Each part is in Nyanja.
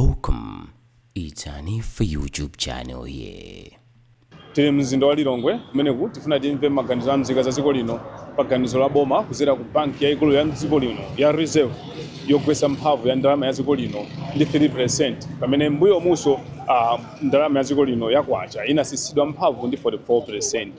Welcome. It's Hanifa YouTube channel here. Tili mzinda wa Lilongwe kumeneku tifuna timve maganizo a mzika za dziko lino pa ganizo la boma kudzera ku banki yayikulu ya dziko lino ya Reserve yogwetsa mphamvu ya ndalama ya dziko lino ndi 3% pamene m'mbuyomunso ndalama ya dziko lino ya kwacha inatsitsidwa mphamvu ndi 44%.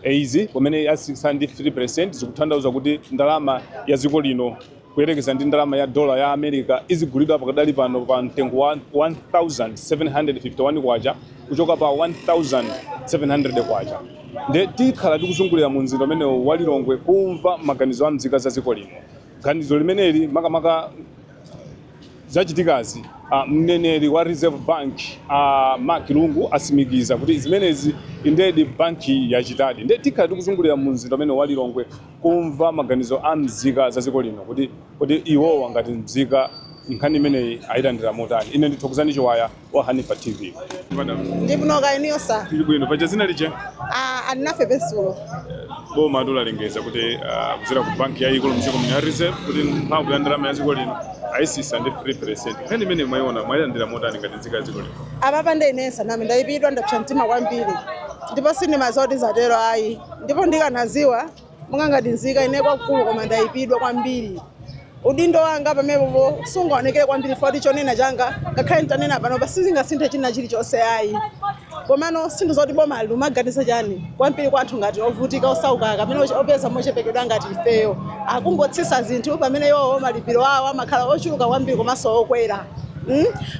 Izi pamene yatsitsa ndi 3% zikutanthauza kuti ndalama ya dziko lino kuyerekeza ndi ndalama ya dola ya America izigulidwa pakadali pano pa mtengo wa 1751 kwacha kuchoka pa 1700 kwacha. Nde tikhala tikuzungulira mu mzinda umenewu wa Lilongwe kumva maganizo a mzika za dziko lino. Ganizo limeneli makamaka zachitikazi, mneneri wa Reserve Bank a Mark Lungu atsimikiza kuti zimenezi indedi banki yachitadi. Nde tikhala tikuzungulira mu mzinda umenewu wa Lilongwe kumva maganizo a mzika za dziko lino kuti kodi iwowa ngati mzika nkhani imeneyi ayilandira motani. Ine ndi Thokozani Chiwaya wa Hanifa TV. Madam. Ndibwino, kaya inuyo sir? Tili bwino. Paja zina lije? Ah, Alinafe Pensulo. Boma lalengeza kuti kudzera ku banki yayikulu mdziko muno ya Reserve kuti mphamvu ya ndalama ya dziko lino ayitsitsa ndi 3%. Nkhani imene mwayiona mwayilandira motani ngati nzika ya dziko lino? Apapa nde ine saname, ndayipidwa, ndapsa mtima kwambiri ndipo sindimaziwa kuti zatero ayi, ndipo ndikanaziwa monga ngati nzika ine kwakukulu, koma ndayipidwa kwambiri. Udindo wanga pamenepo sungaonekere kwambiri poti chonena changa ngakhale nditanena panopa sizingasinthe china chilichonse ayi. Komano sindizoti boma limaganiza chani kwambiri kwa anthu ngati ovutika, osauka kapena opeza mochepekedwa ngati ifeyo. Akungotsitsa zinthu pamene iwowo malipiro awo amakhala ochuluka kwambiri komanso okwera,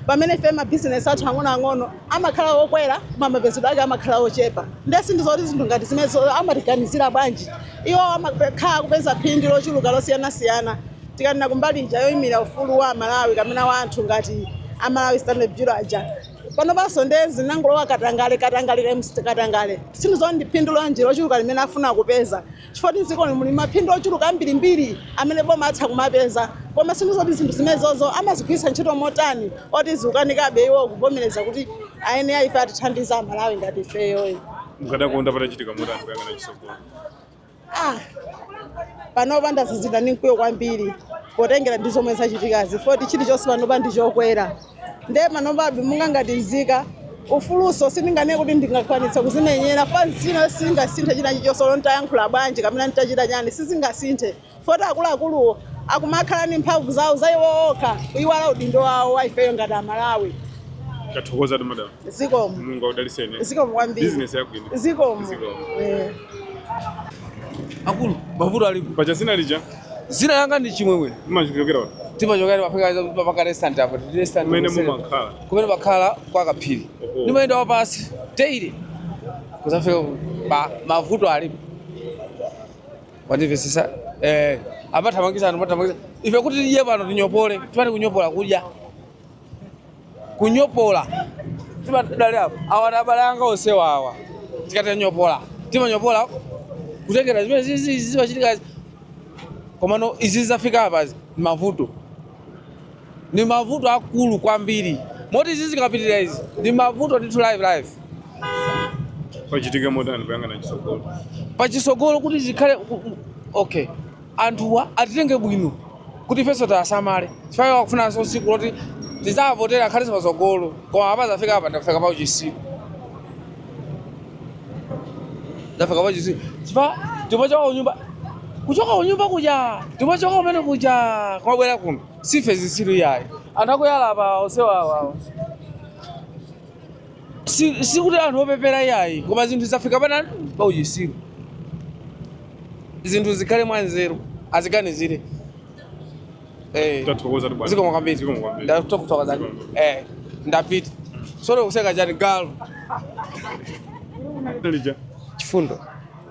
Pamene ife mabizinesi athu ang'onoang'ono amakhala okwera koma mapezedwe ake amakhala ochepa. Ndiye sindizoti zinthu ngati zimenezo amatiganizira bwanji. Iwo amakhala kupeza phindu lochuluka losiyanasiyana. Tikanena kumbali ija yoyimira ufulu wa Amalawi kapena wa anthu ngati a Malawi Standard Bureau aja, panopanso nde zinangolowa katangale, katangale times katangale. Sindizoti ndi phindu lanji lochuluka limene afuna kupeza, chifukwa kuti mdziko muli maphindu ochuluka ambirimbiri amene boma atha kumapeza, koma sindizoti zinthu zimenezozo amazigwiritsa ntchito motani oti zikukanikabe iwo kuvomereza kuti ayenera ife atithandiza Amalawi ngati ifeyoyo. Mukadakonda patachitika motani kuyang'ana chitsogolo? Ah, panopa ndazizidwa ndi mkwiyo kwambiri potengera ndi zomwe zachitikazi, poti chilichonse panopa ndi chokwera. Nde panopabe monga ngati nzika ufuluso sindinganene kuti ndingakwanitsa kuzimenyera pa zina, singasinthe china chilichonse olo ntayankhula bwanji kapena ntachita chani, sizingasinthe poti akuluakuluwo akumakhala ndi mphamvu zawo za iwo okha, kuiwala udindo wawo wa ifeyo ngati Amalawi. Tathokoza tu madam. Zikomo. Mulungu akudalitseni. Zikomo kwambiri. Business yabwino. Zikomo. Zikomo. Eh. Akulu, mavuto alipo. Paja zina lija? Zina langa ndi Chimwemwe. Mumachokera kuti? Timachokera pafika paka restaurant apo, ndi restaurant. Kumene kuseri. mumakhala? Kumene pakhala kwa Kaphiri. Oho. Ndimayenda wapansi daily kuzafika pa mavuto alipo. Wandimvetsetsa? Eh, amathamangisa anthu, amathamangisa ife kuti tidye pano, tinyopole, timati kunyopola kudya, kunyopola timadali apo. Awa ndi abale anga onsewa awa. Tikati nyopola, timanyopola kutengera zimene zizi zimachitika. Komano izi zafika apazi ndi mavuto, ndi mavuto akulu kwambiri, moti izi zikapitirira izi ndi mavuto ndithu, live live. Pachitike motani kuyang'ana chitsogolo? Pachisogolo kuti zikhale okay, anthuwa atitenge bwino kuti ifenso tiwasamale, chifukwa akufunanso tsiku loti tidzawavotera akhalenso patsogolo. Koma apa zafika apa, ndafika pa uchisiru, ndafika pa uchisiru chifukwa timachoka kunyumba, kuchoka kunyumba kuja, timachoka kumene kuja kumabwera kuno. Sife zisiru iyayi, anthu akuyala apa onsewa awa sikuti anthu opepera iyayi, koma zinthu zafika pana pa uchisiru. Zinthu zikhale mwanzeru, aziganizire. Eh. Tathokoza tu bwana. Zikomo kwambiri. Zikomo kwambiri. Ndathokoza. Eh, ndapita. Sore kuseka chani galu? Lija? Chifundo.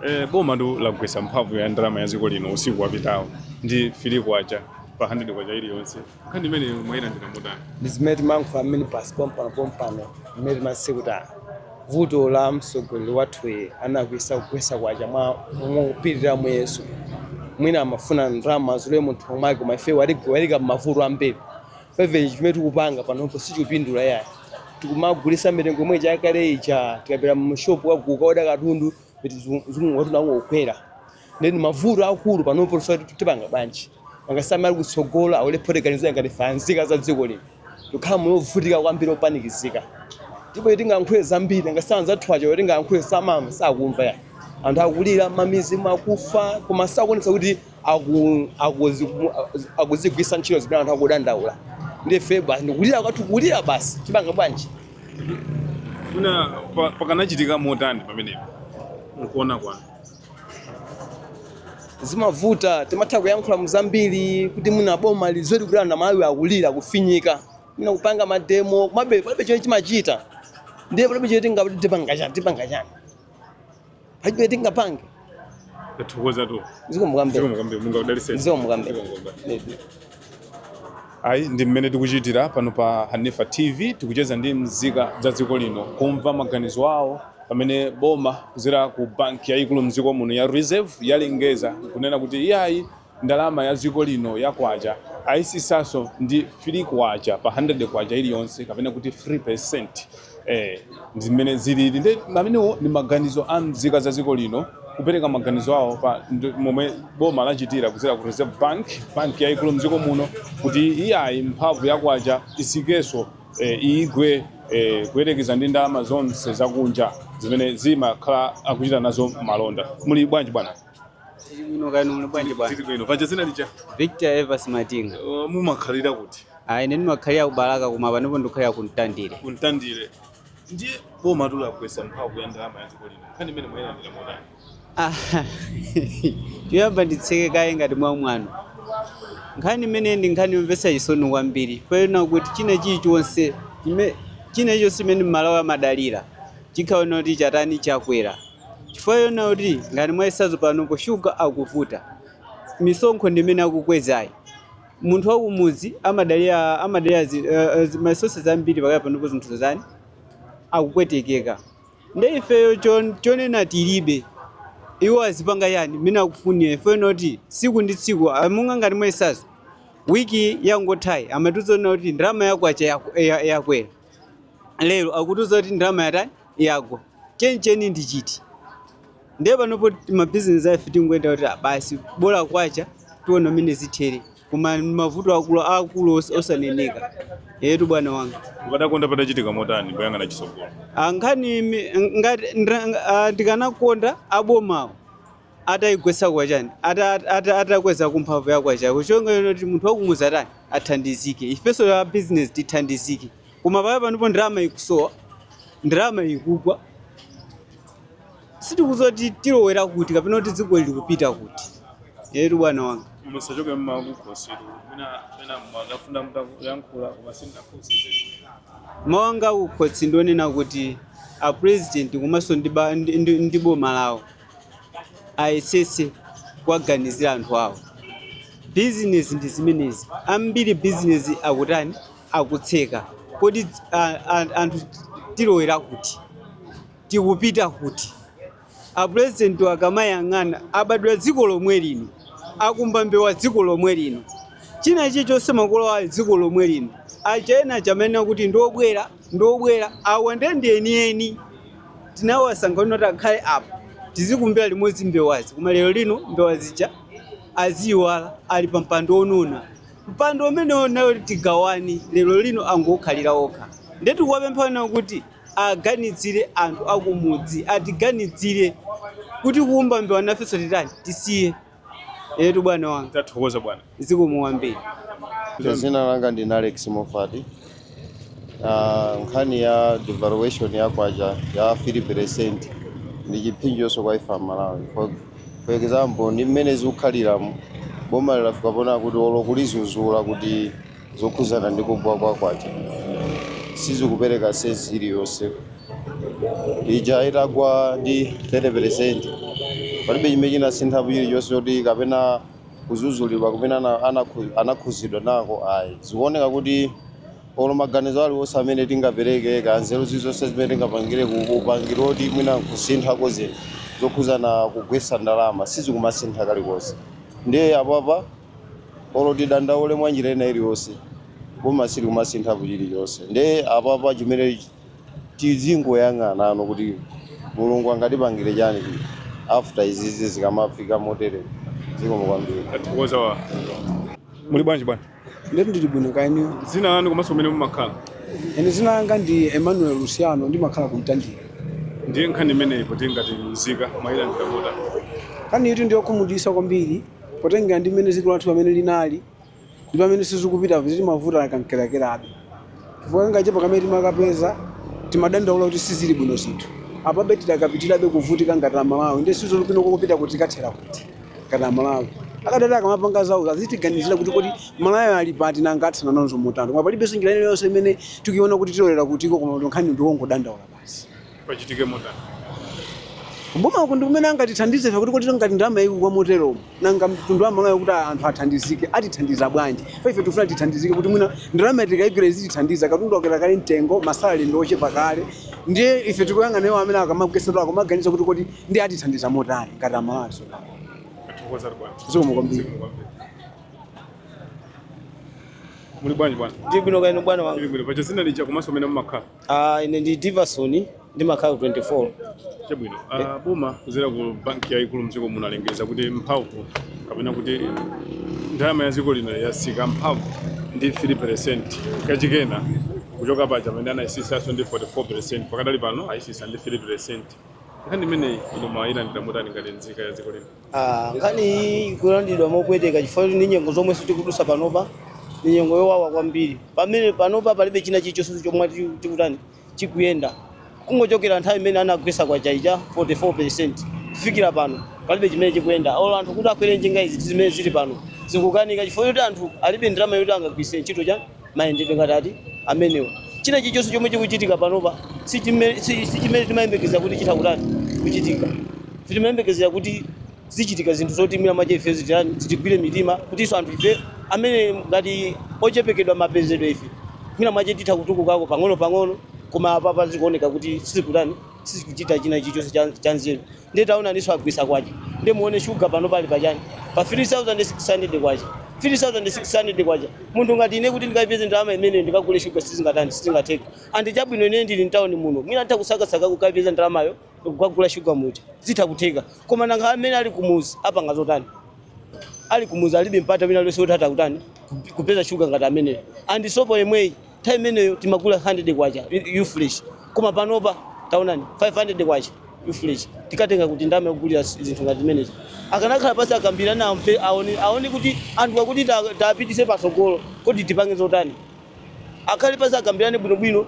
Eh, boma ndu lagwetsa mphamvu ya ndalama ya dziko lino usiku wapitawo ndi 3 kwacha pa 100 kwacha iliyonse. Nkhani imene mwayilandira motani? Ndi zimene timayankhula mmene pasi pompano pompano, mmene timasiku kuti vuto la mtsogoleri wathuyi anakwisa kugwetsa kwacha mwa mopitirira muyeso. Mwina amafuna ndalama zilowe munthu mwake, koma ife walika m'mavuto ambiri. Peve chimene tikupanga panopo sichikupindula yayi. Tikumagulisa mitengo imwe chakale ija. Tikapita mu shop kukaoda katundu, katundu angokwera. Then mavuto akulu panopo. So tipanga bwanji? Angasame ali kutsogolo, aulephere ganizo ngati fanzika za dziko lino. Tikukhala moyo wovutika kwambiri, opanikizika, ndipo tingayankhule zambiri ngakhale anzathu acho tingayankhule samamva, sakumva ya. Anthu akulira mamizi makufa, koma sakuonetsa kuti akuzigwisa ntchito zimene anthu akudandaula. Ndife basi ndikulira kwathu, kulira basi, tipanga bwanji? Mwina pakanachitika motani pamenepo nkuona kwanu? Zimavuta, timatha kuyankhula muzambiri kuti mwina boma lizoti kuti anthu Amalawi akulira, kufinyika, mwina kupanga ma demo, komabe palibe chomwe chimachita. Ndiye palibe chomwe tingati tipanga chani, tipanga chani, palibe tingapange. Tathokoza tu. Zikomo kwambiri. Zikomo kwambiri, Mulungu akudalitseni. Zikomo kwambiri. Zikomo kwambiri. Ayi, ndi mmene tikuchitira pano pa Hanifa TV, tikucheza ndi mzika za dziko lino kumva maganizo awo pamene boma kudzera ku banki yayikulu mdziko muno ya Reserve yalengeza kunena kuti iyayi, ndalama ya dziko lino ya kwacha ayisisaso ndi 3 kwacha pa 100 kwacha iliyonse, kapena kuti 3%. Ndi mmene zilili. Ndi amenewo ndi maganizo a mzika za dziko lino kupereka maganizo awo pa momwe boma lachitira kudzera ku Reserve Bank, banki yayikulu mdziko muno, kuti iyayi, mphamvu ya kwacha isikeso, igwe kuyerekeza ndi ndalama zonse zakunja zimene zimakhala akuchita nazo malonda. Muli bwanji, bwana? Tili bwino, kani muli bwanji, bwana? Tili bwino. Paja zina licha? Victor Evas Matinga. Mumakhalira kuti? Ayi, ine ndimakhalira ku Balaka, koma panopo ndikukhalira ku Mtandire. Kumtandire. Ndiye boma lagwetsa mphamvu ya ndalama ya dziko lino, nkhani imene mwayilandira motani? Ah, choyamba nditseke kaye ngati mwa mwano. Nkhani imene ndi nkhani yomvetsa chisoni kwambiri, poyena kuti china chilichonse china chilichonse chimene Mmalawi amadalira chikhaona kuti chatani, chakwera, chifukwa yona kuti ngati mwayisazo panopo shuga akuvuta, misonkho ndi imene akukwezayi. Munthu wakumudzi amadalira ma resources ambiri. Pakali panopo zinthu zani akupwetekeka, nde ifeyo chonena tilibe. Iwo azipanga yani mmene akufunira. Ifeyo noti tsiku ndi tsiku, monga ngati mwayisazo wiki yangothayi amatiuza kuti ndalama yakwacha yakwera, lero akutiuza kuti ndalama yatani, yagwa. Chenicheni ndi chiti? Ndiye panopo mabizinesi afe tingoyenda kuti ah, basi, bola kwacha, tiona mmene zithere, koma mavuto akulu akulu osaneneka yetu, bwana wanga. Ukadakonda patachitika motani poyang'ana chitsogolo? Ah, nkhani ngati ndikanakonda abomawo atayigwetsa kwachani, atakweza kumphamvu ya kwacha, kuchonga kuti munthu wakumudzi atani, athandizike, ifenso ya business tithandizike. Koma paya panopo ndalama ikusowa, ndalama ikugwa, sitikuzoti tilowera kuti kapena kuti dziko likupita kuti yetu, bwana wanga. Musachoke mmakukhositu, mwina mwina mwakafuna mutakuyankhula koma sindinafunse. Mawu anga akukhosi ndionena kuti a president komanso ndi boma lawo ayesese kuwaganizira anthu awo. Bizinesi ndi zimenezi, ambiri bizinesi akutani, akutseka. Kodi anthu tilowera kuti, tikupita kuti? A president akamayang'ana, abadwa dziko lomwe lino, akumba mbewa dziko lomwe lino, china chilichonse makolo awo dziko lomwe lino. Achena chamene kuti ndiobwera, ndiobwera awa, ndiye ndi enieni tinawasankha kuti akhale apo tizikumbira limodzi mbewazi, koma lero lino mbewa zija aziyiwala, ali pa mpando onona, mpando umenewo nayo tigawane. Lero lino angokhalira okha. Ndiye tikuwapemphana kuti aganizire anthu akumudzi, atiganizire kuti kuumba mbewa nafenso titani, tisiye etu, bwana wanga. Tathokoza, bwana. Zikomo kwambiri. Dzina langa ndine Alex Mofati. Nkhani ya devaluation ya kwacha ya 3% ndi chipsinjonso kwa ife Amalawi. For example, ndi mmene zikukhaliramo, boma lafika pona kuti olo kulizuzula kuti zokhuzana ndi kugwa kwa kwacha sizikupereka sense iliyonse. Ija itagwa ndi 30%, palibe chimene chinasinthapo chilichonse kuti kapena kuzuzulidwa kumene anakhuzidwa nako, ayi. Zikuoneka kuti olo maganizo aliwonse amene tingapereke, kanzeru zilizonse zimene tingapangire upangiro oti mwina kusinthako zinthu zokhuzana kugwetsa ndalama, sizikumasintha kalikonse. Ndiye apapa olo tidandaule mwa njira ina iliyonse, boma silikumasinthapo chilichonse. Ndiye apapa chimene tizingoyang'ana ano kuti Mulungu angatipangire chani after izizi zikamafika motere. Zikomo kwambiri. Tathokoza. Wa muli bwanji, bwana? Ndetu ndili bwino, kaya inuyo? Dzina lanu komanso kumene mumakhala? Ine dzina langa ndi Emmanuel Luciano, ndimakhala ku Mtandire. Ndiye nkhani imeneyi poti ngati nzika mwayilandira motani? Nkhani itu ndiyokhumudwitsa kwambiri potengera ndi mmene dziko lathu pamene linali ndi pamene sizikupita, timavuta kankerakerabe chifukwa kangachepa kamene timakapeza timadandaula kuti sizili bwino zinthu. Apabe tidakapitirabe kuvutika ngati Amalawi, ndi sizolupino kokupita kuti tikathera kuti ngati Amalawi. Akadati akamapanga zawo azitiganizira kuti kodi Malawi ali pati, nanga athana nazo motani? Koma palibenso njira iliyonse imene tikuiona kuti tilowera kutiko, koma nkhani ndiwongodandaula basi. Pachitike motani? Kuboma uku ndi kumene angatithandize ife kuti kodi ngati ndalama ikugwa moteromo, nanga mtundu wa Malawi kuti anthu athandizike, atithandiza bwanji? Fa ife tikufuna tithandizike kuti mwina ndalama tikayigwira izitithandiza. Katundu wakwera kale mtengo, ma salary ndi ochepa kale, ndiye ife tikuyang'ana iwo amene akamagwetsa akamaganiza kuti kodi ndi atithandiza motani ngati Amalawi tsopano. Tathokoza bwana. Zikomo kwambiri. Zikomo kwambiri. Muli bwanji, bwana? Ndili bwino, kaya inu, bwana wanga? Ndili bwino. Pacha dzina lija komanso kumene mumakhala? Ah, ine ndi Diverson, ndimakhala ku 24. Chabwino. Boma kudzera ku banki yayikulu mdziko muno alengeza kuti mphamvu kapena kuti ndalama ya dziko lino yatsika mphamvu ndi 3% kachikena kuchoka paja pamene anayisisanso ndi 44%, pakadali pano ayisisa ndi 3%. Nkhani imeneyi inu mwayilandira motani ngati nzika ya dziko lino? Ah, nkhani iyi ikulandiridwa mopweteka chifukwa ndi nyengo zomwe tikudusa panopa ni nyengo yowawa kwambiri, pamene panopa palibe china chilichonse chomwe tikutani chikuyenda. Kungochokera nthawi imene anagwesa kwacha ija 44% kufikira pano palibe chimene chikuyenda. Olo anthu kuti akwere njinga izi zimene zili pano zikukanika chifukwa choti anthu alibe ndalama yoti angagwiritse ntchito cha mayendedwe ngati ati amenewa. China chilichonse chomwe chikuchitika panopa si chimene timayembekezera kuti chitha kutani kuchitika. Timayembekezera kuti zichitika zinthu zoti mwina mwache ife zitani zitigwire mitima, kutinso anthu ife amene ngati ochepekedwa mapezedwe ife mwina mwache titha kutukukako pang'ono pang'ono, koma apapa zikuoneka kuti sizikutani, sizikuchita china chilichonse cha nzeru. Ndiye taonaninso agwisa kwacha, ndiye muone shuga pano pali pachani, pa 3600 kwacha, 3600 kwacha. Munthu ngati ine kuti ndikayipeze ndalama imene ndikagule shuga sizingatani, sizingatheka. Andi chabwino ine ndili mtawuni muno, mwina nditha kusakasaka kukayipeza ndalamayo kukagula shuga muja, zitha kutheka. Koma nanga amene ali kumuzi apanga zotani? Ali kumuzi alibe mpata wina lonse kuti atha kutani kupeza shuga ngati ameneyo. Andi sopo yemweyi nthawi imeneyo timagula 100 kwacha ufresh, koma panopa taonani 500 kwacha ufresh. Tikatenga kuti ndalama yogulira zinthu ngati zimenezo? Akanakhala pasi akambirana, amve, aone kuti anthu akuti tapitise patsogolo, kodi tipange zotani? Akhale pasi akambirane bwinobwino,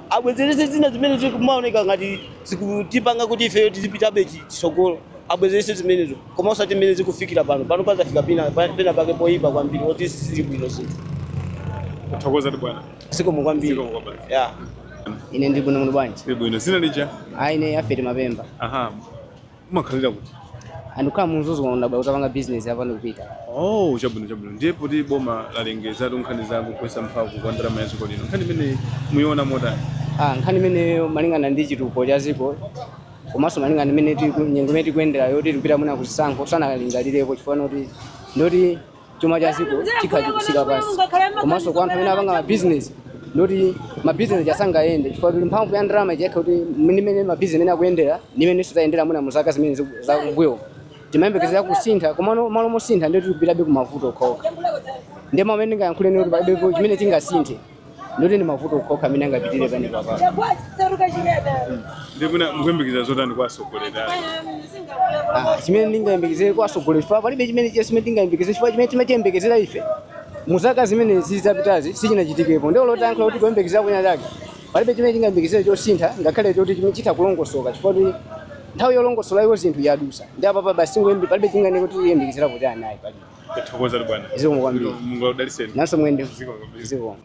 abwezerese zina zimene zikumaoneka ngati zikutipanga kuti ifeyo tizipitabe chitsogolo, abwezerese zimenezo, koma osati mmene zikufikira pano. Pano pazafika pena pake poyipa kwambiri oti sizili bwino zinthu. Tathokoza bwana. Zikomo kwambiri. Zikomo kwambiri. Yeah. Ine ndili bwino, muli bwanji? Ndili bwino. Dzina lija? Ayi, ine Afeti Mapemba. Aha, umakhalira kuti? Andikhala mu Mzuzu, koma ndabwera kuzapanga business apa ndikupita. Oh, chabwino chabwino. Ndiye poti boma lalengezatu nkhani za kugwetsa mphamvu kwa ndalama ya dziko lino, nkhani imeneyi muyiona motani? Ah, nkhani imeneyo malingana ndi chitukuko cha dziko komanso malingana ndi imene nyengo imene tikuyendera yoti tikupita mwina kuzisankho, sanalingalirepo chifukwa noti ndoti chuma cha dziko chikhala chikusika pansi, komanso kwa anthu amene apanga mabizinesi ndoti mabizinesi asangayende chifukwa kuti mphamvu ya ndalama ichekha kuti mmene mabizinesi amene akuyendera ndi imene sitayendera mwina mu zaka zimene zakumbuyo. Timayembekezera kusintha, koma malo mosintha ndiye tikupitabe kumavuto okhaokha. Ndiye mawu amene ndingayankhule ndi kuti palibepo chimene chingasinthe, ndoti ndi mavuto okhaokha amene angapitire pane papa. Ndiye mwina mukuyembekeza zotani kwa atsogoleri anu? Ah, chimene ndingayembekezere kwa atsogoleri, chifukwa palibe chimene chimene ndingayembekezere, chifukwa chimene timachiyembekezera ife mu zaka zimene zizapitazi sichinachitikepo. Ndiye lotayankhula kuti kuyembekezera kwina chake, palibe chimene chingayembekezere chosintha, ngakhale choti chimene chitha kulongosoka, chifukwa kuti nthawi yolongosola iwo zinthu yadusa. Ndi apapa basi palibe chingane kuti tiyembekezera kuti anayi, palibe. Tathokoza bwana. Zikomo kwambiri. Mulungu akudalitseni. Nanso mwende. Zikomo kwambiri. Zikomo.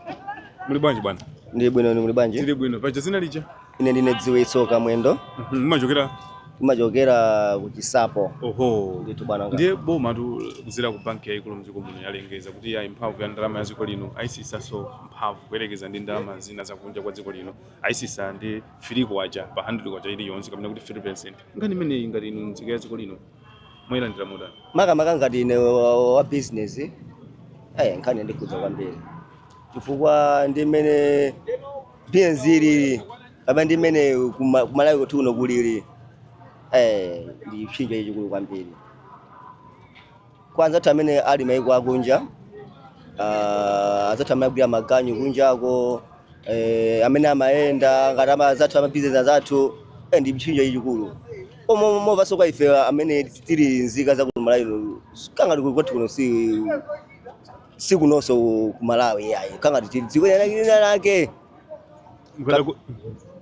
Muli bwanji, bwana? Ndili bwino, muli bwanji? Tili bwino. Pacha dzina lija? Ine ndine Dziwitso Kamwendo. Mumachokera? Timachokera ku Chisapo. Oho. Ndithu, bwana wanga. Ndiye boma tu kudzera ku banki yayikulu mdziko muno yalengeza kuti yayi, mphamvu ya ndalama ya dziko lino ayisisaso mphamvu kuyerekeza ndi ndalama zina zakunja kwa dziko lino, ayisisa ndi 3 kwacha pa 100 kwacha iliyonse kapena kuti 3%. Nkhani imeneyi ngati inu nzika ya dziko lino mwayilandira motani? Makamaka ngati ine wa business, nkhani yandikhudza kwambiri chifukwa ndi mmene BNZ ilili kapena ndi mmene kumalawi kuti kuno kulili, ndi chipsinjo chachikulu kwambiri. Kwanza athu amene ali maiko akunja Azathu amagwira maganyu kunjako, amene amayenda ngati azathu amabizinesi azathu, ndi chipsinjo chachikulu. Koma movanso kwa ife amene tili nzika za ku Malawi, kangati kwathu kuno si sikunonso ku Malawi yayi, kangati tili dziko lina lake.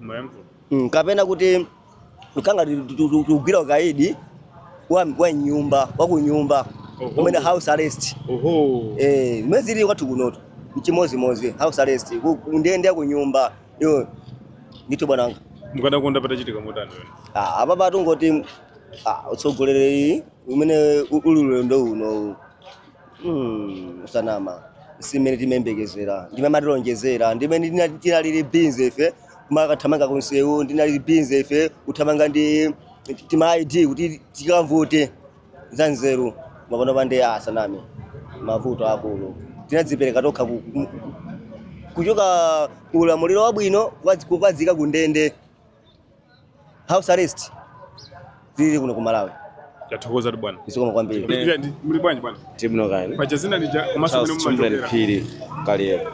Mayankhulo. Kapena kuti kangati tikugwira ukaidi wa nyumba, wa kunyumba umene house arrest. Zimene zili kwathu kunoto nchimozimozi house arrest, ndende ya kunyumba yo ndithu, bwananga. Mukadakonda patachitika motani wena? Ah, apa patungoti utsogoleri umene uli ulendo uno, usanama, simene timembekezera, ndimene matilonjezera, ndimene tinalili busy ife kumakathamanga kunsewu, ndinali busy ife kuthamanga ndi tima ID kuti tikamvote za nzeru. Mapano pande asaname, mavuto akulu, tinadzipereka tokha kuchoka kuulamuliro wabwino kukadzika kundende, house arrest zili kuno ku Malawi. Tathokoza tu, bwana. Zikomo kwambiri. Muli bwanji, bwana? Tibwino kani. Pacha zina lija komanso Charles kumene Chimbleni mumachokera? Phiri Kaliyeka.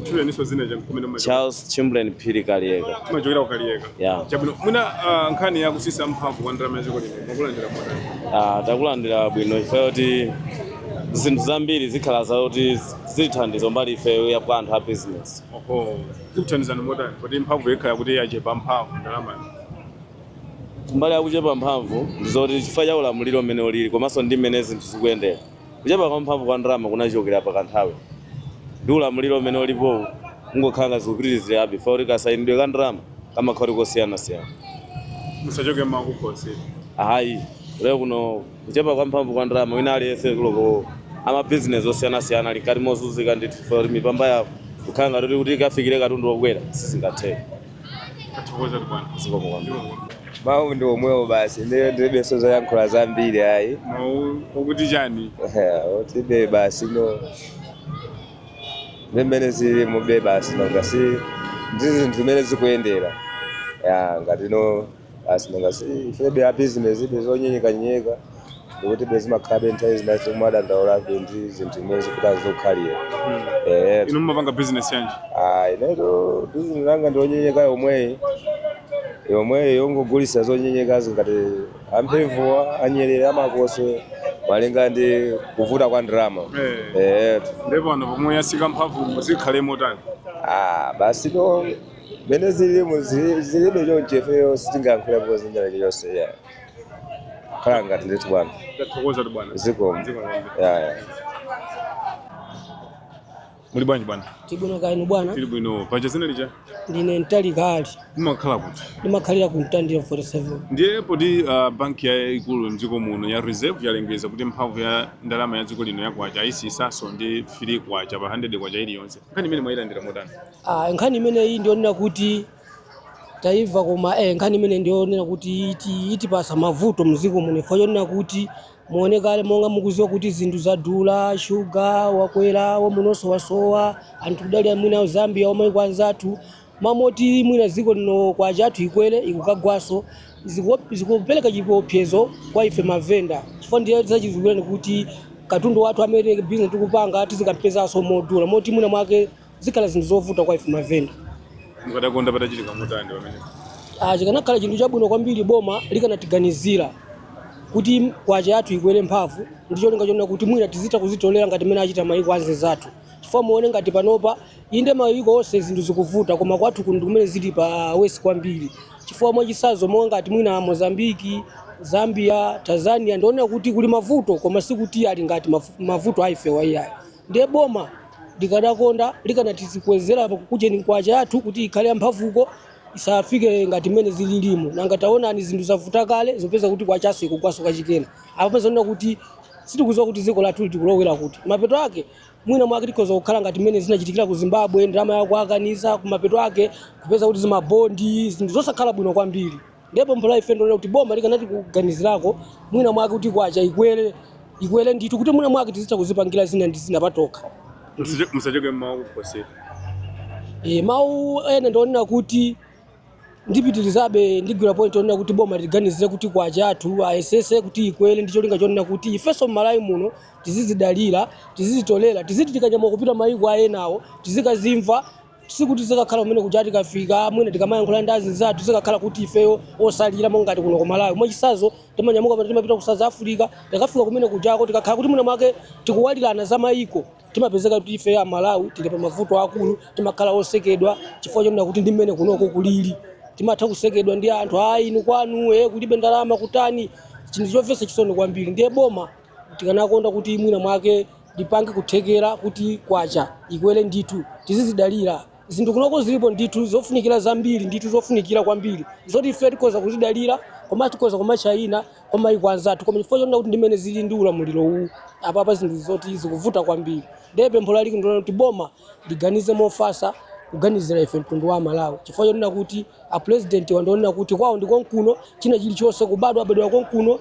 Tchuleniso zina ja kumene mumachokera. Charles Chimbleni Phiri Kaliyeka. Mumachokera ku Kaliyeka? Yeah. Chabwino, mwina nkhani yakusisa mphamvu kwa ndalama ya dziko lino mwakulandira motani? Ah, takulandira bwino chifukwa kuti zinthu zambiri zikhala zakuti zithandizo mbali ife ya kwa anthu a business. Oho, zikuthandizani motani kuti mphamvu ikhala kuti yachepa mphamvu ndalama? Kumbali yakuchepa mphamvu ndizoti chifukwa cha ulamuliro umene ulili komanso ndi mmene zinthu zikuyendera, kuchepa kwa mphamvu kwa ndalama kunachokera pakanthawi ndi ulamuliro umene ulipowu, ungokhala nga zikupitirizirabe chifukwa kuti kasayinidwe ka ndalama kamakhala kuti kosiyanasiyana. Musachoke mmakukhosi. Ayi, lero kuno kuchepa kwa mphamvu kwa ndalama, wina aliyense kuloko amabizinesi osiyanasiyana ali mkati mozunzika ndithu chifukwa kuti mipamba yawo kukhala ngati kuti ikafikire katundu wokwera sizingatheke. Tathokoza tu, bwana. Zikomo kwambiri. Mawu ndi omwewo basi, ndiye ndilibenso zoyankhula zambiri ayi. Mawu okuti chani? Otibe basi no ndimene zili mube basi, nanga si ndi zinthu zimene zikuyendera ya ngati no basi, nanga si ifebe a business ibe zonyenyekanyeka, ndikuti be zimakhalabe nthawi zina zikumadandaulabe ndi zinthu zimene zikuti zikukhalira. Inu mumapanga business yanji? Ah, ineto business langa ndilonyenyeka yomweyi yomweyi, yongogulisa zonyenyekazi ngati amphemvuwa, anyerere, amakoswe, malinga ndi kuvuta kwa ndalama. Ndipo pano pomwe yasika mphamvu muzikhale motani? Ah, basi no mene zilimo zilibe choncho, ifeyo sitingayankhulepo zinjala chilichonse ya khala ngati ndithu, bwana. Tathokoza tu, bwana. Zikomo. Zikomo kwambiri. Ya. Muli bwanji, bwana? Tibwino kainu, bwana? Tili bwino. Pacha zina lija? Ndine Mtalikali. Mumakhala kuti? Ndimakhalira ku Mtandire 47. Ndiye poti banki yaikulu mdziko muno ya Reserve yalengeza kuti mphamvu ya ndalama ya dziko lino yakwacha ayisisaso ndi 3 kwacha pa 100 kwacha iliyonse, nkhani imene mwayilandira motani? Ah, nkhani imeneyi ndionena kuti taimva, koma nkhani imene ndionena kuti itipasa mavuto mdziko muno, chifukwa chonena kuti muonekale monga mukuziwa kuti zinthu zadula, shuga wakwera, wamunonso wasowa, anthu kudalira mwina Zambia wamaiko anzathu, mamoti mwina dziko lino kwacha athu ikwere ikukagwaso, zikupereka chiopsezo kwa ife mavenda, chifukwa ndiye zachidziwikirani kuti katundu wathu amene business tikupanga tizikampezanso modula, moti mwina mwake zikhala zinthu zovuta kwa ife mavenda. Mukadakonda patachitika motani pamene? Ah, chikanakhala chinthu chabwino kwambiri boma likanatiganizira kuti kwacha yathu ikwere mphamvu, ndi cholinga chonena kuti mwina tizitha kuzitolera ngati mmene achita mayiko anzathu, chifukwa muone ngati panopa inde mayiko onse zinthu zikuvuta, koma kwathu kuno ndi kumene zili pa worse kwambiri, chifukwa mwachisazo monga ngati mwina Mozambiki, Zambia, Tanzania, ndionera kuti kuli mavuto, koma sikuti ali ngati mavuto aifewa iyayi. Ndiye boma likadakonda likanatizikwezera kucheni kwacha yathu kuti ikhale yamphamvuko, isafike ngati mmene zililimo. Nanga taonani, zinthu zavuta kale, zopeza kuti kwachaso ikugwaso kachikena apo, pazonena kuti sitikuziwa kuti dziko lathu likulowera kuti. Mapeto ake mwina mwake tikhoza kukhala ngati mmene zinachitikira ku Zimbabwe, ndalama yako akaniza, kumapeto ake kupeza kuti zimabondi, zinthu zosakhala bwino kwambiri. Ndipo mphula ife ndionera kuti boma likanati kuganizirako mwina mwake kuti kwacha ikwere, ikwere ndithu, kuti mwina mwake tizitha kuzipangira zina ndi zina patokha. Musachoke mmawu kukhosi. Mawu ena ndionena kuti Ndipitirizabe, ndigwira point yonena kuti boma liganizire kuti kwacha athu ayesese kuti ikwere ndi cholinga chonena kuti ifenso m'Malawi muno tizizidalira, tizizitolera, tiziti tikanyamuka kupita mayiko ayenawo tizikazimva. Sikuti zikakhala kumene kuja tikafika mwina tikamayankhula ndi azinzathu zikakhala kuti ifeyo osalira monga ngati kuno ku Malawi. Mwachitsanzo, timanyamuka pano timapita ku South Africa, tikafika kumene kujako tikakhala kuti mwina mwake tikuwalirana za mayiko, timapezeka kuti ifeyo Amalawi tili pa mavuto akulu, timakhala osekedwa chifukwa chonena kuti ndi mmene kunoko kulili. Timatha kusekedwa ndi anthu, ayi inu kwanu kulibe ndalama kutani, chinthu chomvetsa chisoni kwambiri. Ndiye boma tikanakonda kuti mwina mwake lipange kuthekera kuti kwacha ikwere ndithu, tizizidalira. Zinthu kunoko zilipo ndithu zofunikira zambiri ndithu, zofunikira kwambiri zoti ife tikhoza kuzidalira, komanso tikhoza kumachayina kwa mayiko anzathu, koma chifukwa chonena kuti ndimene zili ndi ulamuliro uwu apapa zinthu zoti zikuvuta kwambiri. Ndiye pempho lalikulu ndilonena kuti boma liganize mofatsa kuganizira ife mtundu wa Malawi, chifukwa chonena kuti a president wandionena kuti kwawo ndi konkuno, china chilichonse kubadwa abadwa konkuno.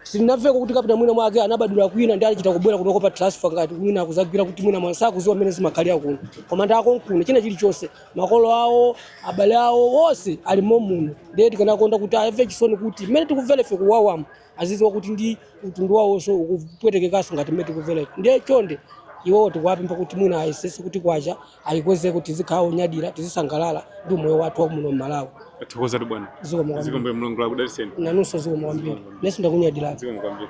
Sitinamveko kuti kapena mwina mwake anabadwira kwina ndi achita kubwera kunoko pa transfer, ngati mwina akuzagwira kuti mwina mwansakuziwa mmene zimakhalira kuno, koma ndi akonkuno, china chilichonse, makolo awo, abale awo onse ali momuno. Ndiye tikanakonda kuti amve chisoni kuti mmene tikumvera ife kuwawamu, aziziwa kuti ndi mtundu wawonso ukupwetekekanso ngati mmene tikumvera ife. Ndiye chonde iwowo tikuwapempha kuti mwina ayesese kuti kwacha ayikwezeko, tizikhala onyadira, tizisangalala ndi umoyo wathu wa muno m'Malawi. Thokoza tu bwana. Zikomo kwambiri. Zikomo, Mulungu akudalitseni. Nanunso zikomo kwambiri, nenso ndakunyadirani. Zikomo kwambiri.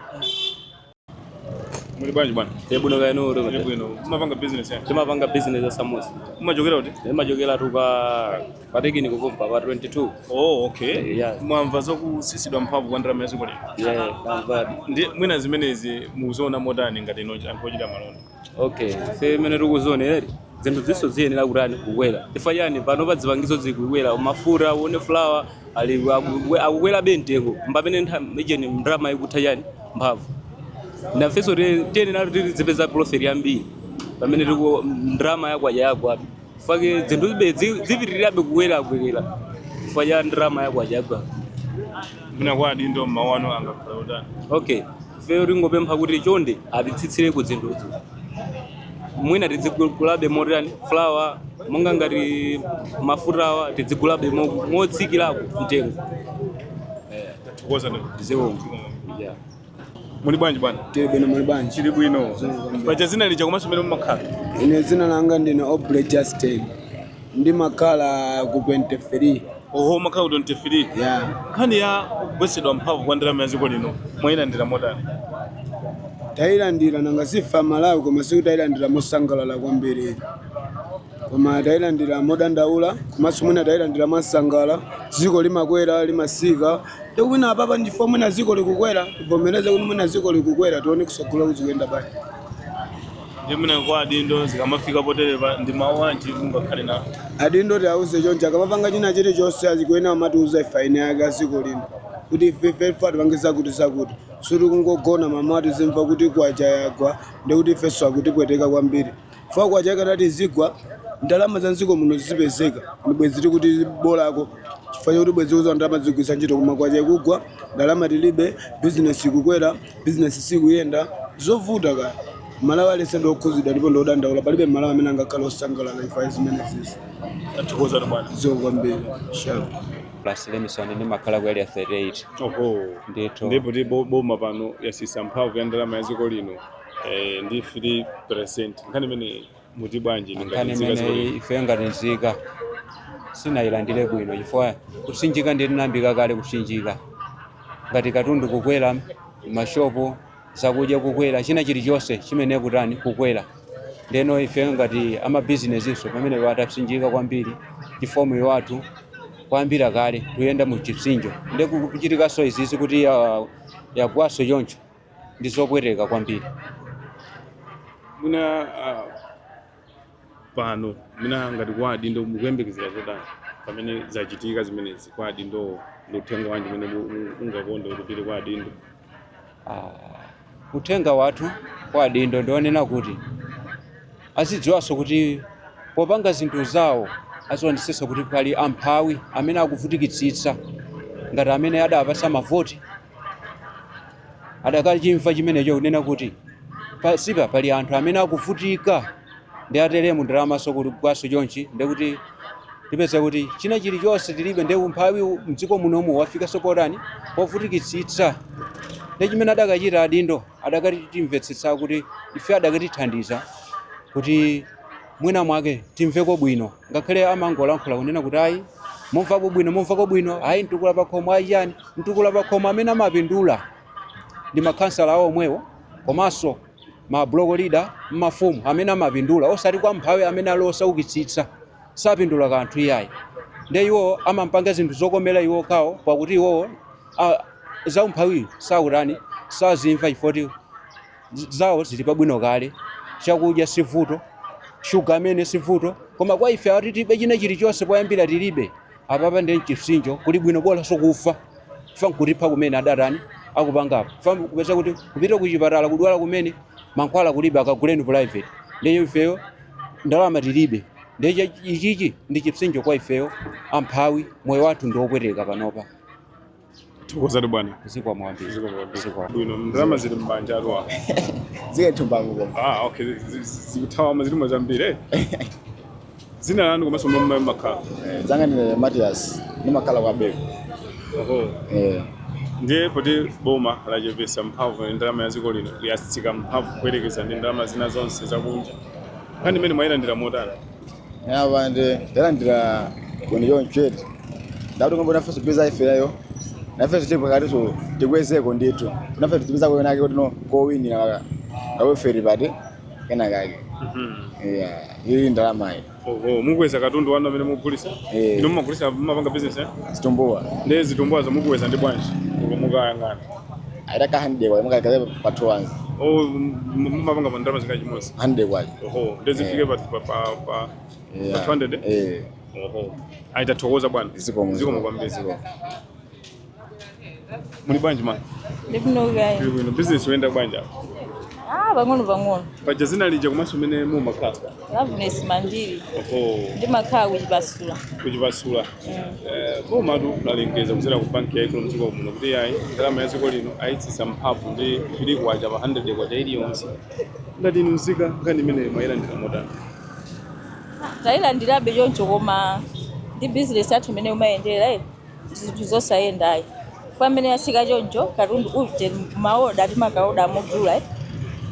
Muli bwanji bwana? Bwino, kaya inu? Muli bwino. Mumapanga business yanji? Timapanga business ya samosa. Mumachokera kuti? Timachokera tu pa technical pompa pa 22. Oh, okay. Yeah. Mwamva zokutsitsidwa mphamvu kwa ndalama ya dziko lino? Yeah, ndamvadi. Ndi mwina zimenezi mukuziona motani ngati ino anthu ochita malonda? Okay, ife imene tikuzionera, zinthu zinso ziyenera kutani? Kukwera. Chifukwa chani? Pano pa zipangizo zikukwera, mafuta, uone flour ali akukwerabe mtengo, pamene ijeni ndalama ikutha chani? Mphamvu. Nafenso tiyenera tizipeza profit yambiri pamene tiku ndalama yakwacha yagwa. Fake zinthu zibe zipitirirabe kukwera kwera chifukwa cha ndalama yakwacha yagwa. Mwina kwa adindo mawu anu angakhala otani? Okay, ifeyo tingopempha kuti chonde atitsitsireko zinthuzo, mwina tidzigulabe motani flour, monga ngati mafutawa tidzigulabe motsikirako mtengo. Tathokoza ndo. Zikomo, yeah. Muli bwanji bwana? Tili bwino, muli bwanji? Tili bwino. Paja zina lija komanso mmene mumakhala? Ine dzina langa ndine Obre Justin, ndimakhala ku 23. Oho, umakhala ku 23? Yeah. Nkhani ya kugwetsedwa mphamvu kwa ndalama ya dziko lino mwayilandira motani? Tayilandira, nanga sife Malawi, koma sikuti tayilandira mosangalala kwambiri, koma tayilandira modandaula, komanso mwina tayilandira mwasangala. Dziko limakwera, limasika, ndikwina apapa ndifo mwina dziko likukwera, tivomereze kuti mwina dziko likukwera, tione kusogolo kuzikuyenda bwanji. Ndi mwina kwa adindo zikamafika poterepa ndi mawu anji mungakhale nawo? Adindo tiauze chonchi, akamapanga china chilichonse azikuyenera amatiuza ife eni ake a dziko lino kuti ife ife ife tipange zakuti zakuti, suti kungogona mama tizimva kuti kwacha yagwa, ndikuti ifenso akutipweteka kwambiri, chifukwa kwacha ikanati izigwa, ndalama za mdziko muno zizipezeka, bwezi tikuti bolako, chifukwa chakuti bwezi kuza ndalama zigwisa ntchito. Koma kwacha ikugwa, ndalama tilibe, bizinesi ikukwera, bizinesi sikuyenda, zovuta kaya. Malawi aliyense ndiokhuzidwa ndipo ndiodandaula, palibe Malawi amene angakhale osangalala ifa zimene zizi. Tathokoza bwana. Zikomo kwambiri, sharp. Plus Lemison, ndimakhala ku Area 38. Oho. Ndithu. Ndipo ti boma pano yatsitsa mphamvu ya ndalama ya dziko lino ndi 3%. Nkhani imene muti bwanji ngati Nkhani nzika dziko imene lino? ife ngati nzika sinayilandire bwino, chifukwa kusinjika ndi tinambika kale kusinjika, ngati katundu kukwera, mashopu zakudya kukwera, china chilichonse chimene kutani kukwera. Ndeno ife ngati amabizinesinso pamene patapsinjika kwambiri, chifukwa moyo wathu kwambira kale kuyenda mu chipsinjo, nde kuchitikanso izizi kuti yagwaso choncho ndi zopweteka kwambiri. Mwina pano mwina ngati kwa adindo mukuyembekezera zotani pamene zachitika zimenezi? Kwa adindo ndi uthenga wanji umene ungakonde kuti upite kwa adindo? Uthenga wathu kwa adindo ndionena kuti azidziwanso kuti popanga zinthu zawo azionesesa kuti pali amphawi amene akuvutikitsitsa, ngati amene adapasa mavoti adakachimva chimenecho kunena kuti pasipa pali anthu amene akuvutika ndi ateremu ndalamaso kuti gwaso chonchi, ndekuti Tipeza kuti china chilichonse tilibe, ndiye umphawi mdziko munomu wafikanso potani, povutikitsitsa. Ndi chimene adakachita adindo, adakatitimvetsetsa kuti ife adakatithandiza kuti mwina mwake timveko bwino, ngakhale amangolankhula kunena kuti ayi, mumvako bwino, mumvako bwino, ayi, mtukula pakhomo, ayi chani, mtukula pakhomo. Amene amapindula ndi makhansala awo omwewo komanso ma block leader, mafumu amene amapindula, osati kwa mphawi amene ali osaukitsitsa, sapindula kanthu iyayi. Nde iwo amampanga zinthu zokomera iwo kawo, pakuti iwowo zaumphawi sakutani, sazimva, chifukwa zawo zili pabwino kale, chakudya sivuto, shuga amene sivuto. Koma kwa ife ati tilibe china chilichonse, poyambira tilibe apapa, ndi mchipsinjo. Kuli bwino bola sokufa fa nkutipha kumene adatani akupangapo fa, kupeza kuti kupita kuchipatala kudwala kumene mankhwala kulibe, akaguleni private. Ndiye ifeyo ndalama tilibe, ndiye ichichi ndi chipsinjo kwa ifeyo amphawi, moyo wathu ndi wopweteka panopa. Thokozani bwana. Zikomo kwambiri. Zikomo. Bwino, ndalama zili m'manja atu awa. Zili mthumbamu. Ah, okay, zikuthawa zilimo zambiri, eh. Dzina lanu komanso momwe mumakhala? Dzanga ndine Matias, ndimakhala kwa Beko. Oho. Eh. Ndiye poti boma lachepesa mphamvu ya ndalama ya dziko lino, yatsika mphamvu kuyerekeza ndi ndalama zina zonse zakunja, nkhani imene mwayilandira motani? Apa ndi ndalandira bwino chonchwete. Ndakuti ngombe nafenso tipeza ifeyo. Nafenso tili pakatiso tikwezeko ndithu. Nafenso tipeza kuyenake kuti no kowinira kaweferi pati kena kake. Yeah, ili ndalamayi. Oho, mukweza katundu wanu amene mugulisa? Eh. Inu mumagulisa, mumapanga business, eh? Zitumbuwa. Ndiye zitumbuwazo mukuweza ndi bwanji mukayang'ana? Aita ka 100 kwa mukakaze pa 2 ones. Oh, mumapanga pa ndalama zingati chimodzi? 100 kwacha. Oho, ndiye zifike pa 200? Eh. Oho, ayi, tathokoza bwana. Zikomo. Zikomo kwambiri. Muli bwanji ma? Ndikunokayi. Tili bwino. Business uyenda bwanji apa? Ah, pang'ono pang'ono. Paja zina lija komanso mmene mumakhala? Loveness Mandiri. Oho. Ndimakhala kuchipasula. Kuchipasula. Boma tu lalengeza kudzera ku banki yaikulu mdziko muno kuti ayi, ndalama ya dziko lino ayitsitsa mphamvu ndi 3 kwacha pa 100 kwacha iliyonse. Ngati inu nzika, nkhani imene mwayilandira motani? Tayilandirabe choncho, koma ndi bizinesi yathu imene imayendera, zinthu zosayendayi. Kwa amene yasika choncho katundu uje maoda timakaoda amodula,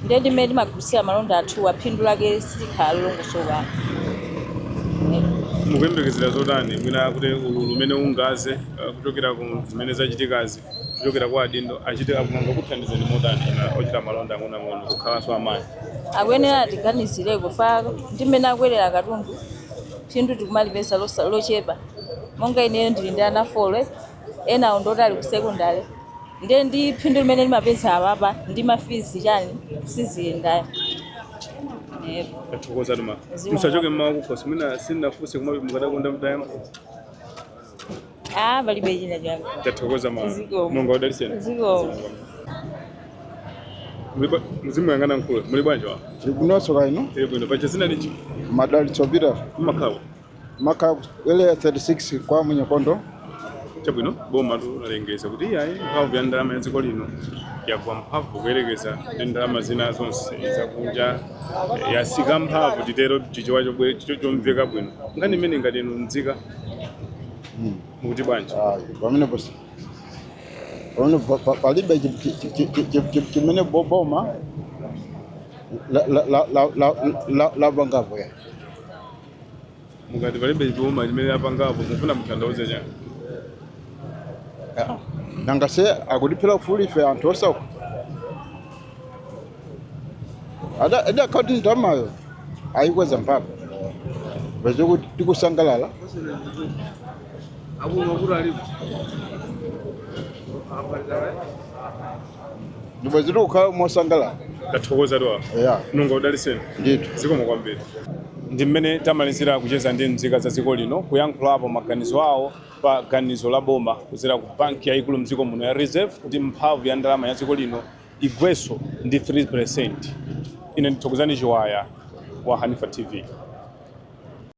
ndiye ndimene timagulitsira malonda athu, phindu lake silikhala lolongosoka. Mukuyembekezera zotani mwina kuti ululu umene ungaze kuchokera ku zimene zachitikazi, kuchokera kwa adindo, achite akumanga kuthandizani motani ina ochita malonda ang'onoang'ono kukhalanso amayi? Akuyenera tiganizireko fa ndimene akwerera katundu, phindu tikumalipeza lochepa. Monga ineyo ndili ndi ana 4, enawo ndoti ali ku sekondari, ndiye ndi phindu limene limapeza apapa ndi ma fees chani siziyendayo. Yep. Tathokoza tuma. Zikomo. Musachoke mmawa kukhosi, mwina sindinafunse koma mukadakonda mtayama. Ah, palibe china chake. Tathokoza ma. Zikomo. Mulungu akudalitseni. Zikomo. Muzimuyang'ana mkulu. Muli bwanji wa? Tili bwino ino. Tili bwino. Paja zina liji? Madalitso Peter. Mmakhala? Makhala area 36 kwa Munyakondo. Chabwino, boma tu lalengeza kuti iyayi, mphamvu ya ndalama ya dziko lino yagwa mphamvu kuyerekeza ndi ndalama zina zonse zakunja, yasika mphamvu titero, chichewa chomveka bwino. Nkhani imene ngati inu nzika mukuti bwanji? Pamene pamene palibe chimene boma lapangapo ya. Mukati palibe boma chimene apangapo, mufuna mutanthauze chani? Nanga se akutiphera ufulu ife anthu osauka? Adakhala kuti ndalamayo ayikweza mphamvu, pachokuti tikusangalala. Ndipo zitikukhala mosangalala. Tathokoza twa. Yeah. Mulungu akudalitseni. Ndithu. Zikomo kwambiri. Ndi mmene tamalizira kucheza ndi nzika za dziko lino, kuyankhulapo maganizo awo pa ganizo la boma kudzera ku banki yayikulu mdziko muno ya Reserve kuti mphamvu ya ndalama ya dziko lino igwenso ndi 3%. Ine ndithokozani Chiwaya wa Hanifa TV.